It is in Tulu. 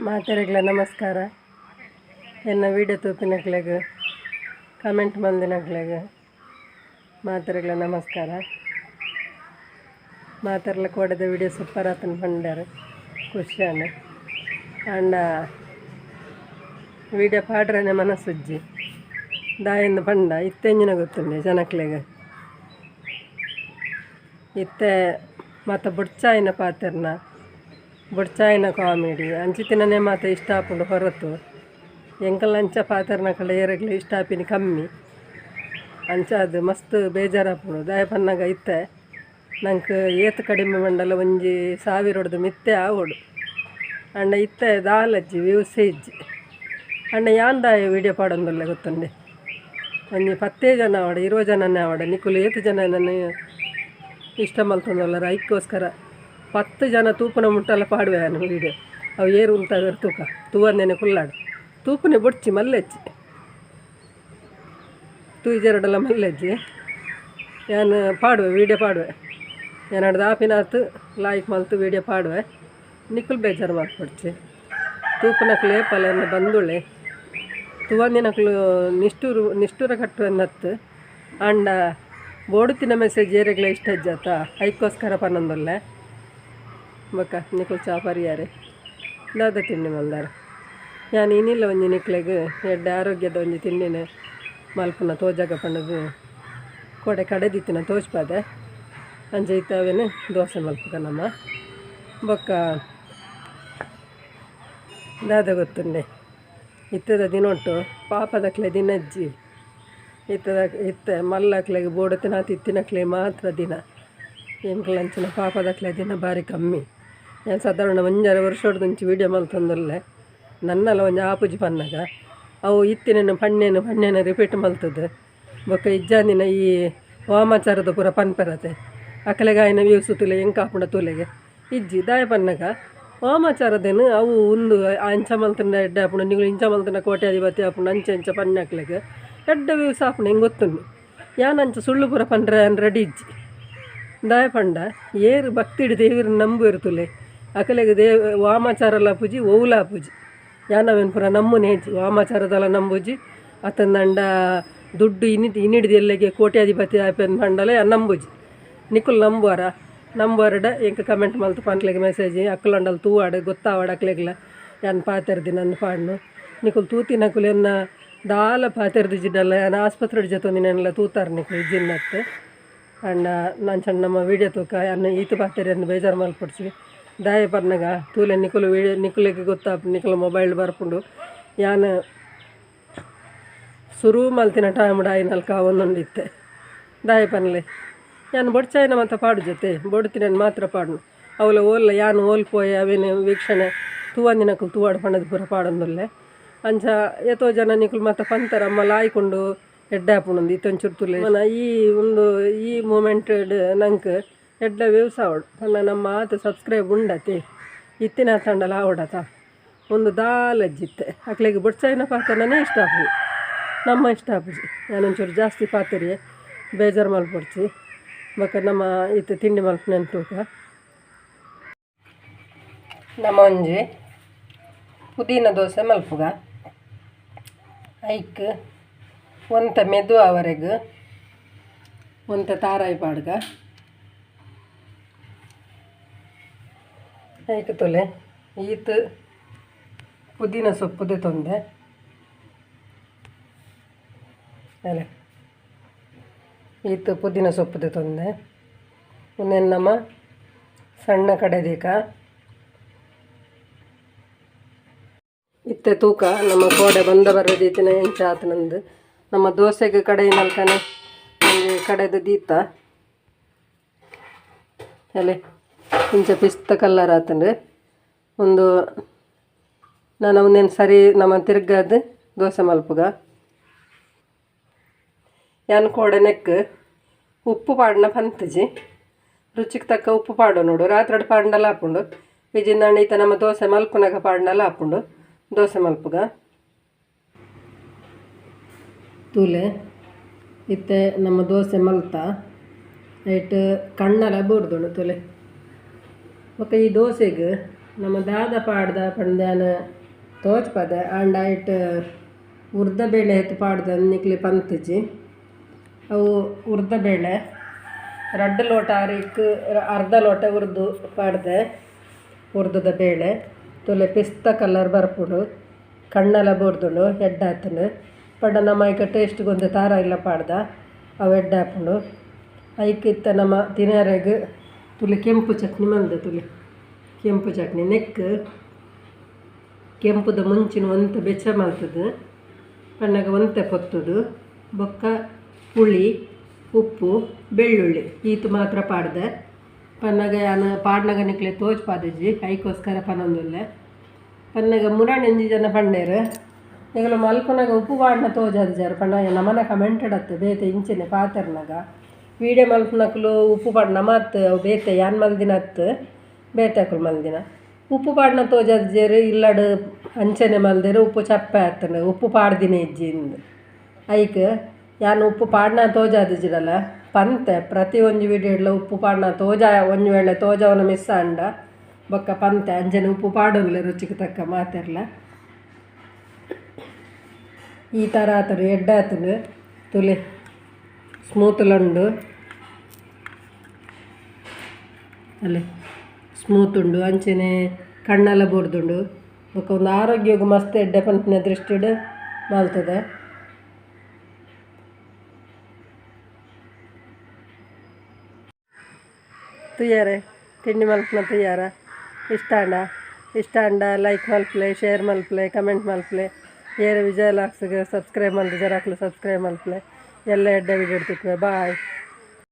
ಮಾತೆರೆಗ್ಲ ನಮಸ್ಕಾರ. ಎನ್ನ ವಿಡಿಯೋ ತೂಪಿನಕ್ಲೆಗ್ ಕಮೆಂಟ್ ಮಲ್ದಿನಕ್ಲೆಗ್ ಮಾತೆರೆಗ್ಲ ನಮಸ್ಕಾರ. ಮಾತೆರ್ಲ ಕೋಡೆದ ವಿಡಿಯೋ ಸೂಪರ್ ಆತನ ಪಂಡಾರು ಖುಷಿಯಾನ. ಅಂಡ ವಿಡಿಯೋ ಪಾಡ್ರನೆ ಮನಸ್ಸುಜ್ಜಿ ದಾಯಿಂದ ಪಂಡ ಇತ್ತೆಂಜಿನ ಗೊತ್ತುಂಡೆ ಜನಕ್ಲೆಗ್ ಇತ್ತೆ ಮಾತ ಬೊಡ್ಚಾಯಿನ ಪಾತೆರ್ನ ಬೊಡ್ಚಾಯಿನ ಕಾಮಿಡಿ ಅಂಚಿತಿನನೇ ಮಾತ ಇಷ್ಟ ಆಪುಂಡು ಹೊರತು ಎಂಕಲ್ ಅಂಚ ಪಾತೆರ್ನ ಕಡೆ ಏರೆಗ್ಲ ಇಷ್ಟ ಆಪಿನಿ ಕಮ್ಮಿ. ಅಂಚ ಅದು ಮಸ್ತ್ ಬೇಜಾರಾಪುಂಡು. ದಾಯ ಪನ್ನಗ ಇತ್ತೆ ನಂಗೆ ಏತ್ ಕಡಿಮೆ ಮಂಡಲ ಒಂಜಿ ಸಾವಿರೊಡ್ದು ಮಿತ್ತೆ ಆವೊಡು. ಅಂಡ ಇತ್ತೆ ದಾಲಜ್ಜಿ ವ್ಯೂಸೇ ಇಜ್ಜಿ. ಅಂಡ ಯಾನ್ ದಾಯ ವಿಡಿಯೋ ಪಾಡೊಂದುಲ್ಲೆ ಗೊತ್ತುಂಡೆ. ಒಂಜಿ 10 ಜನ ಆವಡ 20 ಜನನೇ ಆವಡ ನಿಕುಲು ಏತ್ ಜನ ನನ್ನ ಇಷ್ಟ ಮಲ್ತೊಂದುಲ್ಲೆರ್ ಐಕ್ಕೋಸ್ಕರ 10 ಜನ ತೂಪುನ ಮುಟ್ಟಲ ಪಾಡುವೆ ಯಾನ್ ವಿಡಿಯೋ. ಅವು ಏರು ಉಂತಾವೆರ್ ತೂಕ ತೂವಂದೆನೆ ಕುಲ್ಲಾಡು ತೂಪುನೆ ಬೊಡ್ಚಿ ಮಲ್ಲೆಜ್ಜಿ ತೂಯಿಜೆರಡಲ ಮಲ್ಲೆಜ್ಜಿ. ಯಾನ್ ಪಾಡುವೆ ವಿಡಿಯೋ ಪಾಡುವೆ. ಯಾನಡ್ದು ಆಪಿನಾತ್ ಲಾಯ್ಕ್ ಮಲ್ತು ವಿಡಿಯೋ ಪಾಡುವೆ. ನಿಕುಲು ಬೇಜಾರು ಮಲ್ಪೊಡ್ಚಿ. ತೂಪುನಕ್ಲು ಏಪಲ ಎನ್ನ ಬಂದುಳೆ ತೂವಂದಿನಕ್ಲು ನಿಷ್ಠೂರು ನಿಷ್ಠೂರ ಕಟ್ಟುವೆಂದತ್ತು. ಆಂಡ ಬೋಡುತ್ತಿನ ಮೆಸೇಜ್ ಏರೆಗ್ಲ ಇಷ್ಟ ಇಜ್ಜಾತ ಐಕ್ಕೋಸ್ಕರ ಪನ್ನೊಂದುಲ್ಲೆ. ಬೊಕ್ಕ ನಿಕುಲು ಚಾ ಪರಿಯಾರೆ ದಾದ ತಿಂಡಿ ಮಲ್ದಾರ. ಯಾನ್ ಇನಿಲ್ಲ ಒಂಜಿ ನಿಕ್ಲೆಗ್ ಎಡ್ಡೆ ಆರೋಗ್ಯದ ಒಂಜಿ ತಿಂಡಿನ ಮಲ್ಪುನ ತೋಜಾಗ ಪಂಡದು ಕೋಡೆ ಕಡೆದಿತ್ತಿನ ತೋಜ್ಪಾದೆ. ಅಂಚ ಇತ್ತೆ ಅವೇನು ದೋಸೆ ಮಲ್ಪುಗ ನಮ್ಮ. ಬೊಕ್ಕ ದಾದ ಗೊತ್ತುಂಡೆ ಇತ್ತದ ದಿನೊಟ್ಟು ಪಾಪದಕ್ಲೆ ದಿನಜ್ಜಿ ಇತ್ತದ ಇತ್ತೆ ಮಲ್ಲಕ್ಲೆಗ್ ಬೋಡುತ್ತಿನಾತ್ ಇತ್ತಿನಕ್ಲೆ ಮಾತ್ರ ದಿನ. ಎಂಕ್ಲ ಅಂಚಿನ ಪಾಪದಕ್ಲೆ ದಿನ ಬಾರಿ ಕಮ್ಮಿ. ಯಾನ್ ಸಾಧಾರಣ 1.5 ವರ್ಷೊಡ್ದುಂಚಿ ವೀಡಿಯೋ ಮಲ್ತೊಂದುಲ್ಲೆ. ನನ್ನಲ ಒಂಜಿ ಆಪುಜಿ ಪನ್ನಗ ಅವು ಇತ್ತಿನ ಪಣ್ಣೆನು ಪಣ್ಣೆನು ರಿಪೀಟ್ ಮಲ್ತದು. ಬೊಕ್ಕ ಇಜ್ಜಾಂದಿನ ಈ ವಾಮಾಚಾರದ ಪೂರ ಪನ್ಪೆರತೆ ಅಕಲೆಗಾಯಿನ ವ್ಯೂಸ್ ತೂಲೆ ಎಂಕ್ ಆಪುಂಡ ತೂಲೆಗೆ ಇಜ್ಜಿ. ದಾಯ ಪನ್ನಗ ವಾಮಾಚಾರದೇನು ಅವು ಉಂದು ಅಂಚ ಮಲ್ತುಂಡ ಎಡ್ಡೆ ಆಪುಂಡು, ನಿಕುಲು ಇಂಚ ಮಲ್ತುಂಡ ಕೋಟ್ಯಾಧಿಪತಿ ಆಪುಂಡು ಅಂಚೆ ಅಂಚ ಪಣ್ಣಕ್ಲೆಗ್ ಎಡ್ಡೆ ವ್ಯೂಸ್ ಆಪುಂಡು ಎಂಕ್ ಗೊತ್ತುಂಡು. ಯಾನ್ ಅಂಚ ಸುಳ್ಳು ಪೂರ ಪಂಡ್ರೆ ಯಾನ್ ರೆಡಿ ಇಜ್ಜಿ. ದಾಯ ಪಂಡ ಏರು ಭಕ್ತಿಡ್ ದೇವೆರ್ ನಂಬುವೆರ್ ತೂಲೆ ಅಕಲೆಗ್ ವಾಮಾಚಾರಲ ಆಪುಜಿ ಒವ್ಲ ಆಪುಜಿ. ಯಾನ್ ಅವೆನ್ ಪೂರ ನಂಬುನೇ ಇಜ್ಜಿ. ವಾಮಾಚಾರದಲ ನಂಬುಜಿ ಅತ್ತಂದಂಡ ದುಡ್ಡು ಇನ್ನಿಡ್ದು ಎಲ್ಲೆಗೆ ಕೋಟ್ಯಾಧಿಪತಿ ಆಪೆಂದ್ ಪಂಡಲ ಯಾನ್ ನಂಬುಜಿ. ನಿಕುಲು ನಂಬುವರ ನಂಬುವರಡ ಎಂಕ್ ಕಮೆಂಟ್ ಮಲ್ತು ಪನ್ಲೆಗ್ ಮೆಸೇಜ್ ಅಕುಲಂಡಲ ತೂವಾಡ್ ಗೊತ್ತಾವಡ್ ಅಕ್ಲೆಗ್ಲ ಯಾನ್ ಪಾತೆರ್ದಿನ ಅಂದ್ ಪಾಡ್ನು. ನಿಕುಲು ತೂತಿನಕುಲು ಎನ್ನ ದಾಲ ಪಾತೆರ್ದಿಜ್ಜಿಡಲ ಯಾನ್ ಆಸ್ಪತ್ರೆಡ್ ಜೆತೊಂದಿನೆನ್ಲ ತೂತಾರ್ ನಿಕುಲು ಇಜ್ಜಿನ್ನತ್. ಅಂಡ ನಂಚ ನಮ್ಮ ವೀಡಿಯೋ ತೂಕ ಯಾನ್ ಈತ್ ಪಾತೆರ್ಯಂದ್ ಬೇಜಾರು ಮಲ್ಪೊಡ್ಚಿ. ದಾಯ ಪನ್ನಗ ತೂಲೆ ನಿಕುಲು ವೀಡಿಯೋ ನಿಕುಲೆಗ್ ಗೊತ್ತಾಪುಂಡು ನಿಕುಲು ಮೊಬೈಲ್ ಬರ್ಪುಂಡು. ಯಾನ್ ಸುರು ಮಲ್ತಿನ ಟೈಮ್ಡ್ ಆಯಿನಲ್ಕ ಆವೊಂದುಂಡಿತ್ತೆ. ದಾಯ ಪನ್ಲೆ ಯಾನ್ ಬೊಡ್ಚಾಯಿನ ಮಾತ ಪಾಡು ಜೊತೆ ಬೊಡ್ತಿನನ್ ಮಾತ್ರ ಪಾಡುನು. ಅವ್ಲ ಓಲ್ಲ ಯಾನ್ ಓಲ್ ಪೋಯೆ ಅವೇನು ವೀಕ್ಷಣೆ ತೂವಂದಿನಕುಲು ತೂವಾಡ್ ಪಂಡದ್ ಪೂರ ಪಾಡೊಂದುಲ್ಲೆ. ಅಂಚ ಏತೋ ಜನ ನಿಕುಲು ಮಾತ ಪಂತರ ಅಮ್ಮ ಲಾಯ್ಕುಂಡು ಎಡ್ಡೆ ಆಪುಂಡು ಇತ್ತೊಂಚೂರು ತೂಲೆ. ಮನ ಈ ಒಂದು ಈ ಮೂಮೆಂಟ್ ನಂಕ್ ಎಡ್ಡೆ ವ್ಯೂಸ್ ಆವೊಡು ಪಂಡ ನಮ್ಮ ಆತ್ ಸಬ್ಸ್ಕ್ರೈಬ್ ಉಂಡತೆ ಇತ್ತಿನ ತಂಡಲ ಆವಡತ ಒಂದು ದಾಲಜ್ಜಿತ್ತೆ ಅಕ್ಲೆಗ್ ಬೊಡ್ಚಾಯಿನ ಪಾತೆರ್ನನೇ ಇಷ್ಟ ಆಪುಜಿ ನಮ್ಮ ಇಷ್ಟ ಆಪುಜಿ. ಯಾನೊಂಚೂರು ಜಾಸ್ತಿ ಪಾತೆರಿಯೆ ಬೇಜಾರು ಮಲ್ಪೊಡ್ಚಿ. ಬೊಕ್ಕ ನಮ್ಮ ಇತ್ತೆ ತಿಂಡಿ ಮಲ್ಪುನೆನ್ ತೂಕ. ನಮ್ಮ ಒಂಜಿ ಪುದೀನ ದೋಸೆ ಮಲ್ಪುಗ. ಐಕ್ ಒಂತೆ ಮೆದು ಆವರೆಗ್ ಒಂತೆ ತಾರಾಯಿ ಪಾಡ್ಗ. ಐಕ್ ತೂಲೆ ಈತ್ ಪುದೀನ ಸೊಪ್ಪು ದೆತೊಂದೆ ಅಲೆ ಈತ್ ಪುದೀನ ಸೊಪ್ಪು ದೆತೊಂದೆ. ಉಂದೆನ್ ನಮ ಸಣ್ಣ ಕಡೆದೀಕ. ಇತ್ತೆ ತೂಕ ನಮ್ಮ ಕೋಡೆ ಬಂದ ಬರದೀತಿನ ಎಂಚ ಆತನಂದು. ನಮ್ಮ ದೋಸೆಗೆ ಕಡೆಯಿನಲ್ಕನೆ ಒಂಜಿ ಕಡೆದು ದೀತ ಅಲೆ ಇಂಚ ಪಿಸ್ತ ಕಲ್ಲರ್ ಆತಂಡು. ಒಂದು ನಾನು ಒಂದೇನು ಸರಿ ನಮ್ಮ ತಿರ್ಗದು ದೋಸೆ ಮಲ್ಪುಗ. ಯಾನ್ ಕೋಡೆ ನೆಕ್ ಉಪ್ಪು ಪಾಡ್ನ ಪಂತುಜಿ ರುಚಿಗೆ ತಕ್ಕ ಉಪ್ಪು ಪಾಡು ನೋಡು. ರಾತ್ರಿ ಪಾಡ್ಂಡಲ ಆಪುಂಡು. ಇಜ್ಜಿಂದಾಂಡ ಈತ ನಮ್ಮ ದೋಸೆ ಮಲ್ಪುನಗ ಪಾಡ್ಂಡಲ ಆಪುಂಡು. ದೋಸೆ ಮಲ್ಪುಗ. ತೂಲೆ ಇತ್ತೆ ನಮ್ಮ ದೋಸೆ ಮಲ್ತ ಐಟ್ ಕಣ್ಣಲ ಬೂರ್ದುಂಡು ತೂಲೆ. ಬೊಕ್ಕ ಈ ದೋಸೆಗ್ ನಮ್ಮ ದಾದ ಪಾಡ್ದ ಪಂಡ್ಯಾನ ತೋಚ್ಪದೆ ಆಂಡ ಇಟ್ಟು ಉರ್ದ ಬೇಳೆ ಎತ್ತು ಪಾಡ್ದ ನಿಕ್ಲೆ ಪಂತುಜಿ ಅವು ಉರ್ದ ಬೇಳೆ ರಡ್ಡು ಲೋಟ ಅರಿಕ್ ಅರ್ಧ ಲೋಟ ಉರ್ದು ಪಾಡ್ದೆ ಉರ್ದದ ಬೇಳೆ ತುಲೆ ಪಿಸ್ತಾ ಕಲರ್ ಬರ್ಪುಡು ಕಣ್ಣೆಲ್ಲ ಬೋರ್ದುಂಡು ಎಡ್ಡಾತನು ಪಂಡ ನಮ್ಮ ಐಕ ಟೇಸ್ಟ್ ಗೊಂದು ತಾರ ಇಲ್ಲ ಪಾಡ್ದ ಅವು ಎಡ್ಡಾಪುಂಡು ಐಕಿತ್ತ ನಮ್ಮ ತಿನರೆಗ್ ತುಲೆ ಕೆಂಪು ಚಟ್ನಿ ಮಲ್ದೆ ತುಲೆ ಕೆಂಪು ಚಟ್ನಿ ನೆಕ್ ಕೆಂಪುದ ಮುಂಚಿನ ಒಂತೆ ಬೆಚ್ಚ ಮಲ್ತದು ಪಣ್ಣಗ ಒಂತೆ ಪೊತ್ತುದು ಬೊಕ್ಕ ಪುಳಿ ಉಪ್ಪು ಬೆಳ್ಳುಳ್ಳಿ ಈತು ಮಾತ್ರ ಪಾಡ್ದೆ ಪನ್ನಗ ಯಾನ ಪಾಡ್ನಗ ನಿಕ್ಲೆ ತೋಚ್ ಪಾದಿಜಿ ಐಕೋಸ್ಕರ ಪನೊಂದುಲ್ಲೆ ಪನ್ನಗ ಮುರಾಣ್ ಜನ ಪಂಡೇರು ನಿಗಲು ಮಲ್ಪನಗ ಉಪ್ಪು ಪಾಡ್ನ ತೋಜಾದಿಜಾರು ಪಂಡ ನಮನ ಕಮೆಂಟೆಡ್ ಅತ್ತೆ ಬೇತೆ ಇಂಚೆನೆ ಪಾತೆರ್ನಗ ವೀಡಿಯೋ ಮಲ್ಪನಕ್ಲು ಉಪ್ಪು ಪಾಡ್ ನಮತ್ ಅವು ಬೇತೆ ಯಾನ್ ಮಲ್ದಿನ ಅತ್ತು ಬೇತೆ ಅಕುಲು ಮಲ್ದಿನ ಉಪ್ಪು ಪಾಡ್ನ ತೋಜಾದಿಜೇರು ಇಲ್ಲಡು ಅಂಚನೆ ಮಲ್ದೇರು ಉಪ್ಪು ಚಪ್ಪೆ ಆತನು ಉಪ್ಪು ಪಾಡ್ದಿನ ಇಜ್ಜಿ ಇಂದು ಐಕ್ ಯಾನ್ ಉಪ್ಪು ಪಾಡ್ನ ತೋಜಾದಿಜಿಡಲ್ಲ ಪಂತೆ ಪ್ರತಿ ಒಂಜಿ ವಿಡಿಯೋ ಉಪ್ಪು ಪಾಡ್ನ ತೋಜ ಒಂಜಿ ವೇಳೆ ತೋಜವನ ಮಿಸ್ ಆಂಡ ಬೊಕ್ಕ ಪಂತೆ ಅಂಚನೆ ಉಪ್ಪು ಪಾಡೋನ್ಲೆ ರುಚಿಗೆ ತಕ್ಕ ಮಾತೆರ್ಲ ಈ ಥರ ಆತನು ಎಡ್ಡಾತನು ತುಲೆ ಸ್ಮೂತ್ ಲಂಡು ಅಲ್ಲೇ ಸ್ಮೂತ್ ಉಂಡು ಅಂಚನೆ ಕಣ್ಣೆಲ್ಲ ಬೋರ್ದುಂಡು ಬೊಕ್ಕ ಒಂದು ಆರೋಗ್ಯಗೂ ಮಸ್ತ್ ಎಡ್ಡೆ ಪನ್ಪಿನ ದೃಷ್ಟಿಡ್ ಮಲ್ತದೆ ತುಯ್ಯಾರೆ ತಿಂಡಿ ಮಲ್ಪನ ತುಯ್ಯಾರ ಇಷ್ಟ ಇಷ್ಟ ಲೈಕ್ ಮಲ್ಪಲೆ ಶೇರ್ ಮಲ್ಪಲೆ ಕಮೆಂಟ್ ಮಲ್ಪಲೆ ಏರು ವಿಜಯ ಲಾಕ್ಸ್ಗೆ ಸಬ್ಸ್ಕ್ರೈಬ್ ಮಲ್ದು ಜರಾಕ್ಲು ಸಬ್ಸ್ಕ್ರೈಬ್ ಮಲ್ಪಲೆ ಎಲ್ಲ ಎಡ್ಡೆ ವಿಡಿಯೋ ಇಡ್ತಿಕ್ವೆ ಬಾಯ್.